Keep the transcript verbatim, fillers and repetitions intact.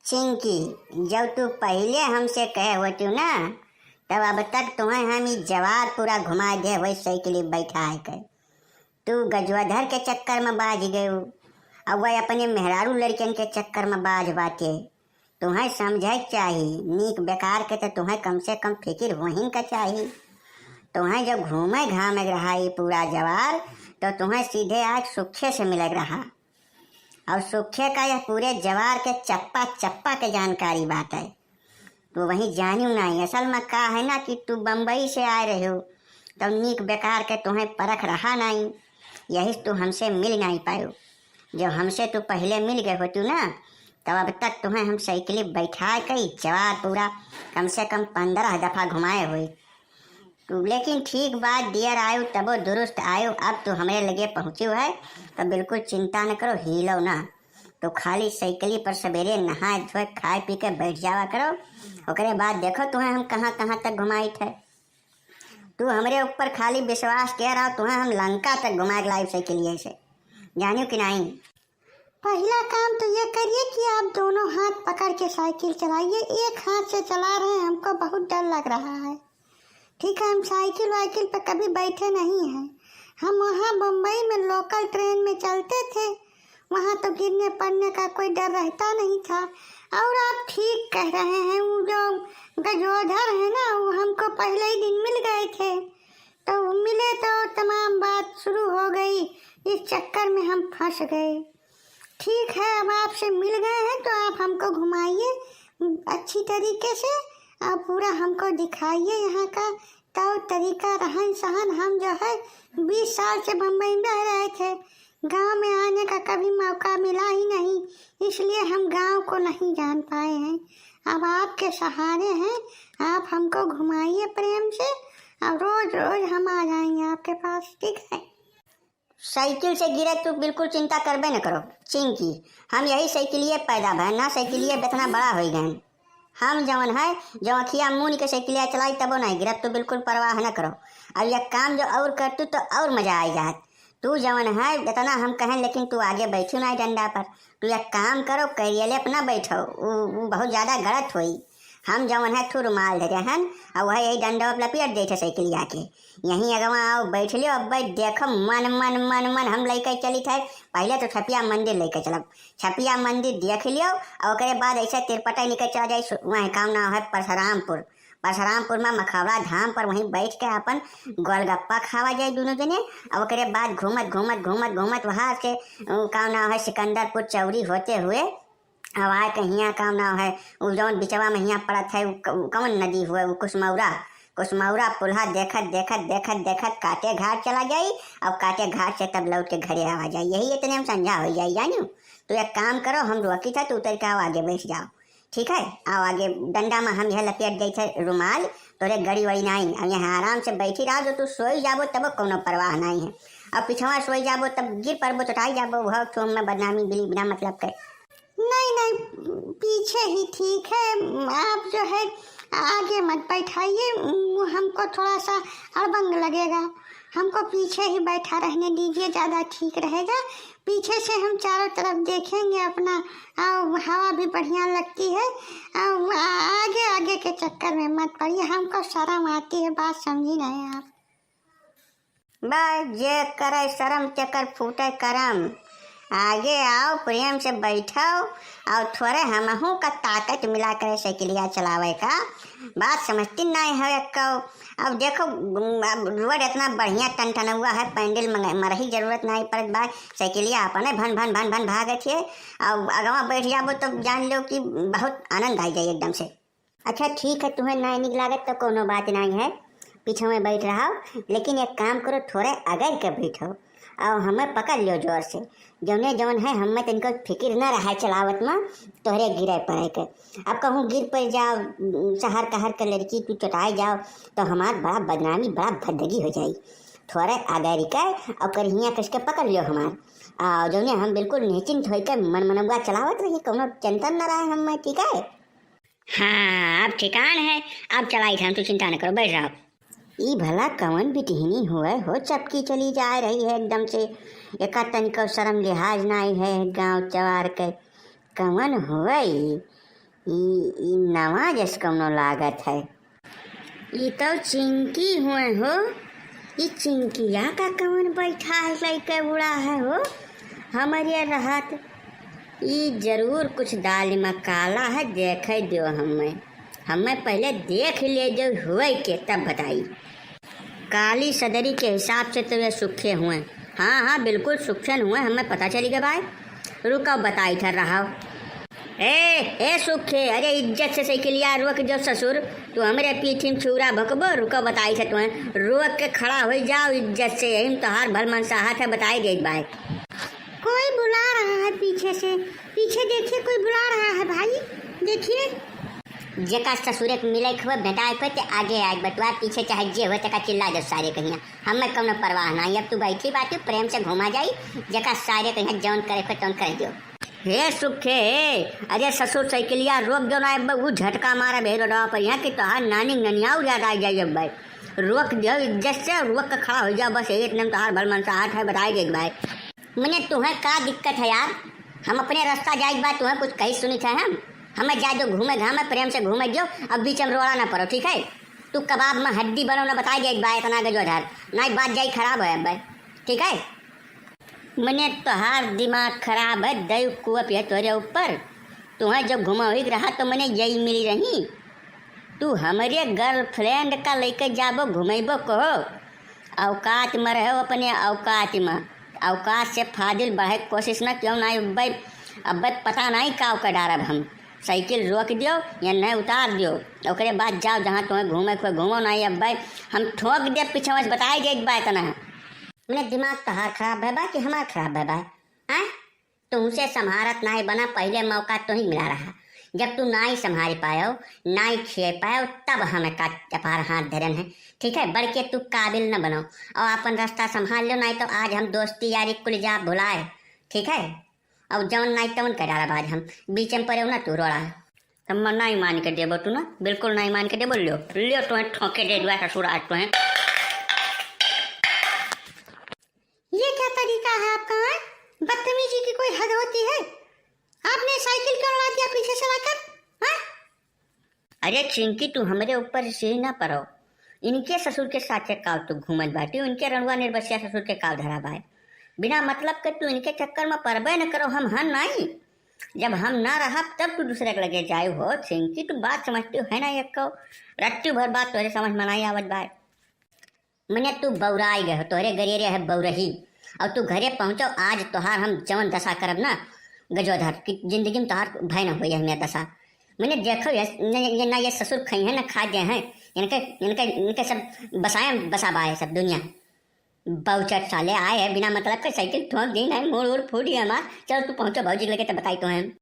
चिंकी, जब तू पहिले हमसे कहे होतू ना, तब अब तक तुहैं हम ई जवार पूरा घुमाए दे होई साइकिल बैठाए के। तू गजवाधर के चक्कर में बाझ गयू, अब वह अपने मेहरारू लड़कन के चक्कर में बाझ बाटे। तुहैं समझे के चाही, नीक बेकार के तो तुहैं कम से कम फिकिर होहिन का चाही। तुहैं जब घूमे घामे के रहा ई पूरा जवार, तो तुहैं सीधे आज सुखे से मिले के रहा। और सुखे का यह पूरे जवार के चप्पा चप्पा के जानकारी बाटे। तो वही जानियो नाई, असल में का है ना कि तू बम्बई से आए रहे हो, तब नीक बेकार के तुहैं परख रहा नाई, यही से तू हमसे मिल नाई पायो। जब हमसे तू पहिले मिल गए होतू ना, तब अब तक तुहैं हम साइकिल बैठा के ई जवार पूरा कम से कम पन्द्रह दफा घुमाए होई। तू लेकिन ठीक बात दियर आयो, तबो दुरुस्त आयो। अब तू हमरे लगे पहुँचो है, तो बिल्कुल चिंता न करो, हिलो ना। तो खाली साइकिल पर सवेरे नहाए धोए, खाए पी के बैठ जावा करो। ओकरे बाद देखो तुहैं हम कहाँ कहाँ तक घुमाइत है। तू हमरे ऊपर खाली विश्वास के रहो, तुहैं हम लंका तक घुमा के लाइब साइकिलिए से, जानियो कि नाई? पहला काम तो ये करिए कि आप दोनों हाथ पकड़ के साइकिल चलाइए। एक हाथ से चला रहे हैं, हमको बहुत डर लग रहा है। ठीक है, हम साइकिल वाइकिल पे कभी बैठे नहीं हैं। हम वहाँ बम्बई में लोकल ट्रेन में चलते थे, वहाँ तो गिरने पड़ने का कोई डर रहता नहीं था। और आप ठीक कह रहे हैं, वो जो गजोधर है ना, वो हमको पहले ही दिन मिल गए थे, तो मिले तो तमाम बात शुरू हो गई। इस चक्कर में हम फंस गए। ठीक है, अब आपसे मिल गए हैं तो आप हमको घुमाइए अच्छी तरीके से और पूरा हमको दिखाइए यहाँ का तौर तरीका, रहन सहन। हम जो है बीस साल से बम्बई में रह रहे थे, गांव में आने का कभी मौका मिला ही नहीं, इसलिए हम गांव को नहीं जान पाए हैं। अब आपके सहारे हैं, आप हमको घुमाइए प्रेम से और रोज रोज हम आ जाएंगे आपके पास, ठीक है? साइकिल से गिरे तू बिल्कुल चिंता करबे न करो चिंकी, हम यही साइकिलिए पैदा भए ना, साइकिलिए बेतना बड़ा होई गए। हम जवन है, जो अखिया मून के साइकिलिया चलाई तबो नहीं गिरत, तू बिल्कुल परवाह न करो। अब यह काम जो और करतू तो और मजा आई जात। तू जवन है इतना हम कहें, लेकिन तू आगे बैठू नहीं डंडा पर। तू एक काम करो, कैरियले अपना बैठो, उ, उ बहुत ज्यादा गलत होई। हम जवन है थू रुमाल धरे हन, और वह यही डंडवा पर लपेट देते साइकिलिया के। यहीं अगवा आओ, बैठ लियो, अब बैठ देखो, मन, मन, मन, मन हम लइके चलित है। पहले तो छपिया मंदिर लइके चलब, छपिया मंदिर देख लियो, और ओकरे बाद ऐसे तिरपटा निकल चला जाए, सु-, वहीं काम नाम है परशुरामपुर। परशुरामपुर में मखौड़ा धाम पर वहीं बैठ के अपन गोलगप्पा खावा जाए दोनों जने, और ओकरे बाद घूमत, घूमत, घूमत, घूमत वहाँ से, उ, काम नाम है सिकंदरपुर चौरी होते हुए अब आए के हियाँ काम नाम है, उ जौन बिचवा में हियाँ पड़त है, उ क-, उ कौन नदी हुए, उ कुसमौरा, कुसमौरा पुल्हा देखत, देखत, देखत, देखत काटे घाट चला जाई। अब काटे घाट से तब लौट के घरे आवा जाई। यही इतने हम संझा हो जाई, जानियो। तो एक काम करो, हम रोकी था, तू उतर के आओ, आगे बैठ जाओ, ठीक है? आओ आगे, डंडा में हम यह लपेट देते रुमाल, तोरे गड़ी वड़ी नाई। अब यहाँ आराम से बैठी रहो, जो तू सोई जाबो तब कोनो परवाह नाई है। अब पिछवा सोई जाबो तब गिर पड़बो, चटाई जाबो, वह तो हमें बदनामी बिली बिना मतलब के। नहीं, नहीं, पीछे ही ठीक है। आप जो है आगे मत बैठाइए, वो हमको थोड़ा सा अड़बंग लगेगा। हमको पीछे ही बैठा रहने दीजिए, ज्यादा ठीक रहेगा। पीछे से हम चारों तरफ देखेंगे अपना, आ, हवा भी बढ़िया लगती है। आ, आ, आगे आगे के चक्कर में मत पड़िए, हमको शर्म आती है, बात समझी नहीं आप। बस जे करे शर्म तेकर फूटे करम। आगे आओ, प्रेम से बैठो और थोड़े हमहू का ताकत मिला करे साइकिलिया चलावे का। बात समझती नहीं हो एको। अब देखो, अब रोड इतना बढ़िया टनटनउआ है, पैंडल मंग-, मरही जरूरत नहीं पड़त बा। साइकिलिया अपने भन भन भन भन भागत है। अब अगवा बैठ जाबो तो जान लो कि बहुत आनंद आई जाए एकदम से। अच्छा ठीक है, तुम्हें नाई निक लागत तो कोनो बात नाई है, पीछे में बैठ रहो, लेकिन एक काम करो, थोड़े अगर के बैठो और हमें पकड़ लियो जोर से। जौने जौन है, हमें तनिको फिकिर न रहा चलावत में तोहरे गिरे पड़े के। अब कहूँ गिर पड़ जाओ, शहर कहर के लड़की तू चटाई जाओ, तो हमार बड़ा बदनामी, बड़ा भदगी हो जाई। थोड़े अगर के और करिया कस के पकड़ लियो हमार, और जौने हम बिल्कुल निश्चिंत होई के मन मनौवा चलावत रही, कोनो टेंशन न रहे हमें, ठीक है? हाँ, अब ठिकान है, अब चलाई हम, तू चिंता न करो, बैठ रहो। ई भला कवन बिटिहनी हुए हो, चपकी चली जा रही है एकदम से, एका तनिको शर्म लिहाज नाई है गांव जवार के। कवन हुए ई? ई, ई नवा जस कौनो लागत है। ई तो चिंकी हुए हो। ई चिंकिया का कौन बैठा है, लइके उड़ा है हो? हमरे रहत ई जरूर कुछ दाल में काला है, देखे दियो हमें। हमें पहले देख ले जो हुए के, तब बताई। काली सदरी के हिसाब से तो ये सुखे हुए। हाँ, हाँ, बिल्कुल सुखे हुए, हमें पता चली गया भाई। रुको, बताई था रहा। ए, ए सुखे, अरे इज्जत से साइकिलिया रोक जो ससुर, तू हमरे पीठी में छुरा भकबो, रुको बताई था तुम्हें। रोक के खड़ा हो जाओ इज्जत से, यही में तोहार भल मनसाहत है, बताई देत बाय। कोई बुला रहा है पीछे से, पीछे देखिए, कोई बुला रहा है भाई, देखिए। जेका ससुरे के मिले के हुए, भेटाए के हुए, ते आगे आए बटुआ, पीछे चाहे जे हुए, तेका चिल्ला दो सारे कहिया, हमें कौनो परवाह नहीं। अब तू बैठी बाटी, प्रेम से घुमा जाई, जेका सारे कहिया जौन करे के हुए, तौन कर दियो। हे सुखे, हे, अरे ससुर साइकिलिया रोक दो ना, अब ऊ झटका मारा बे रोडवा पर, यहाँ की तोहार नानी ननियाऊ याद आ जाई अब भाई। रोक दियो इज्जत से, रोक के खड़ा हो जाओ बस, यही इतने में तोहार भल मनसाहत है, बताई देत बाय। मने तुम्हें का दिक्कत है यार? हम अपने रास्ता जाइत बा, तुम्हें कुछ कही सुनित है हम? हमें जाए दो घूमे घामे, प्रेम से घूमे जो, अब बीच में रोड़ा ना पड़ो, ठीक है? तू कबाब में हड्डी बनो ना, बताई देत बा इतना गजोधर, ना बात जाई खराब है अब, ठीक है? मने तोहार दिमाग खराब है, दई कुआ पे है तोरे ऊपर। तुम्हें जब घुमावे के रहा तो मने यही मिली रही। तू हमरे girlfriend का लेके जाबो, घुमेबो कहो? औकात में रहो अपने औकात में। औकात से फाजिल बढ़े के कोशिश ना क्यों ना अब्बे, अब्बे पता नहीं का ओकर डारब हम। साइकिल रोक दियो या नहीं उतार दियो, ओकरे बाद जाओ जहाँ तुम्हें घूमे के घूमो, नहीं अब्बे हम ठोक दे पीछे से, बताई देत बा इतना। मने दिमाग तोहार खराब है बा कि हमार खराब है बा? आय? तुमसे संभारत नाई बना, पहिले मौका तो ही मिला रहा। जब तू नाई संभाल पायो, नाई खिए पायो, तब हमें का अपार हाथ धरन है। ठीक है, बढ़ के तू काबिल न बनो और अपन रास्ता संभाल लो, नाई तो आज हम दोस्ती यारी कुल जा भुलाए। ठीक है, और जवन नाई तवन कर डाला आज हम, बीच में पड़े ना तू रोड़ा। तब मैं नाई मान के देबो तू ना, बिल्कुल नाई मान के देबो। लियो, लियो, तुम्हें ठोके दे दुआ ससुर आज तुम्हें। ये क्या तरीका है आपका, हैं? बदतमीजी की कोई हद होती है? आपने साइकिल क्यों उड़ा दिया पीछे से लाकर, हैं? अरे चिंकी, तू हमरे ऊपर से ना पड़ो। इनके ससुर के साथे काव तू घूमत बाटी, इनके रंडवा निर्बसिया ससुर के काव धरा बाय। बिना मतलब के तू इनके चक्कर में पड़बे न करो, हम हन नाई। जब हम ना रहब तब तू दूसरे के लगे जाए हो चिंकी, तू बात समझती हो है ना एको? रत्ती भर बात तोरे समझ में नाई आवत बाय। मने तू बौराई गए हो, तोहरे गरेरे है बौरही। और तू घरे पहुँचो, आज तोहार हम जवन दशा करब ना गजोधर, कि जिंदगी में तोहार भय न होई हमें दशा। मने देखो ये, न, ये ना ये ससुर खई है ना खा गए हैं, इनके, इनके, इनके सब बसाए बसा बाए सब दुनिया। बाउचट साले आए हैं बिना मतलब के, साइकिल ठोक दी ना, मूड़ उड़ फूट गया हमार। चलो तू पहुँचो भौजी के लगे तो बताई तो हैं।